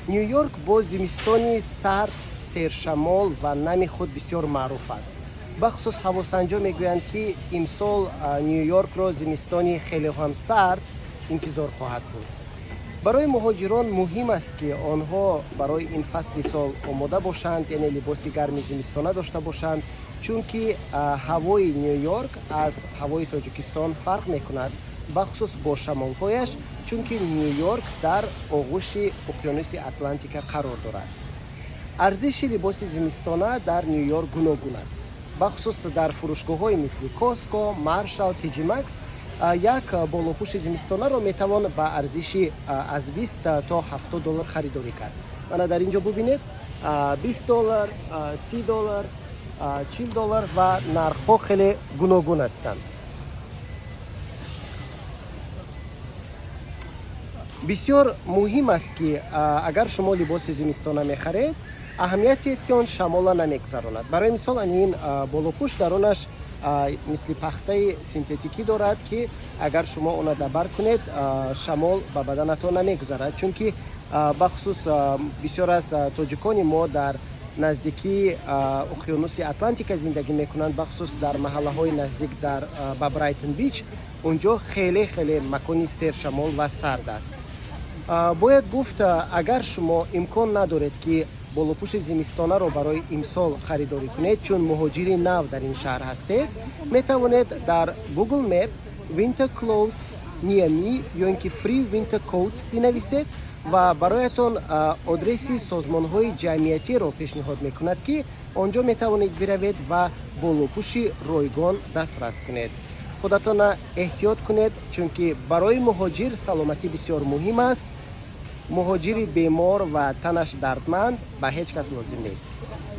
Нью-Йорк бо зимистони сард, сершамол ва нами худ бисёр маъруф аст. Бахусус ҳавосанҷо мегӯянд, ки имсол Нью-Йоркро зимистони хеле ҳам сард интизор хоҳад буд. Барои муҳоҷирон муҳим аст, ки онҳо барои ин фасли сол омода бошанд, яъне либоси гарми зимистона дошта бошанд, чунки ҳавои Нью-Йорк аз ҳавои Тоҷикистон фарқ мекунад, бахусус бо шамолҳояш, чунки Нью-Йорк дар оғӯши уқёнуси Атлантика қарор дорад. Арзиши либоси зимистона дар Нью-Йорк гуногун аст. Бахусус дар фурӯшгоҳҳои мисли Коско, Маршал, TJ Maxx як болопӯши зимистонаро метавон ба арзиши аз 20 то 70 доллар харидорӣ кард. Мана, дар ин ҷо бубинед: 20 доллар, 30 доллар, 40 доллар ва нархҳо хеле гуногун ҳастанд. Бисёр муҳим аст, ки агар шумо либоси зимистона мехаред, аҳамият диҳед, ки он шамола намегузаронад. Барои мисол, ин болопӯш дарунаш мисли пахтаи синтетикӣ дорад, ки агар шумо онро дар бар кунед, шамол ба баданатон намегузарад, чунки бахусус бисёр аз тоҷикони мо дар наздикии уқёнуси Атлантика зиндагӣ мекунанд, бахусус дар маҳаллаҳои наздик дар ба Брайтон Бич. Унҷо хеле хеле макони сершамол ва сард аст. Бояд гуфт, агар шумо имкон надоред, ки болопӯши зимистонаро барои имсол харидорӣ кунед, чун муҳоҷири нав дар ин шаҳр ҳастед, метавонед дар Google Map "winter clothes near me" ё ин ки "free winter coat" бинависед ва бароятон адреси созмонҳои ҷамъиятиро пешниҳод мекунад, ки он ҷо метавонед биравед ва болопӯши ройгон дастрас кунед. Худатона эҳтиёт кунед, чунки барои муҳоҷир саломатӣ бисёр муҳим аст. Муҳоҷири бемор ва танаш дардманд ба ҳеҷ кас лозим нест.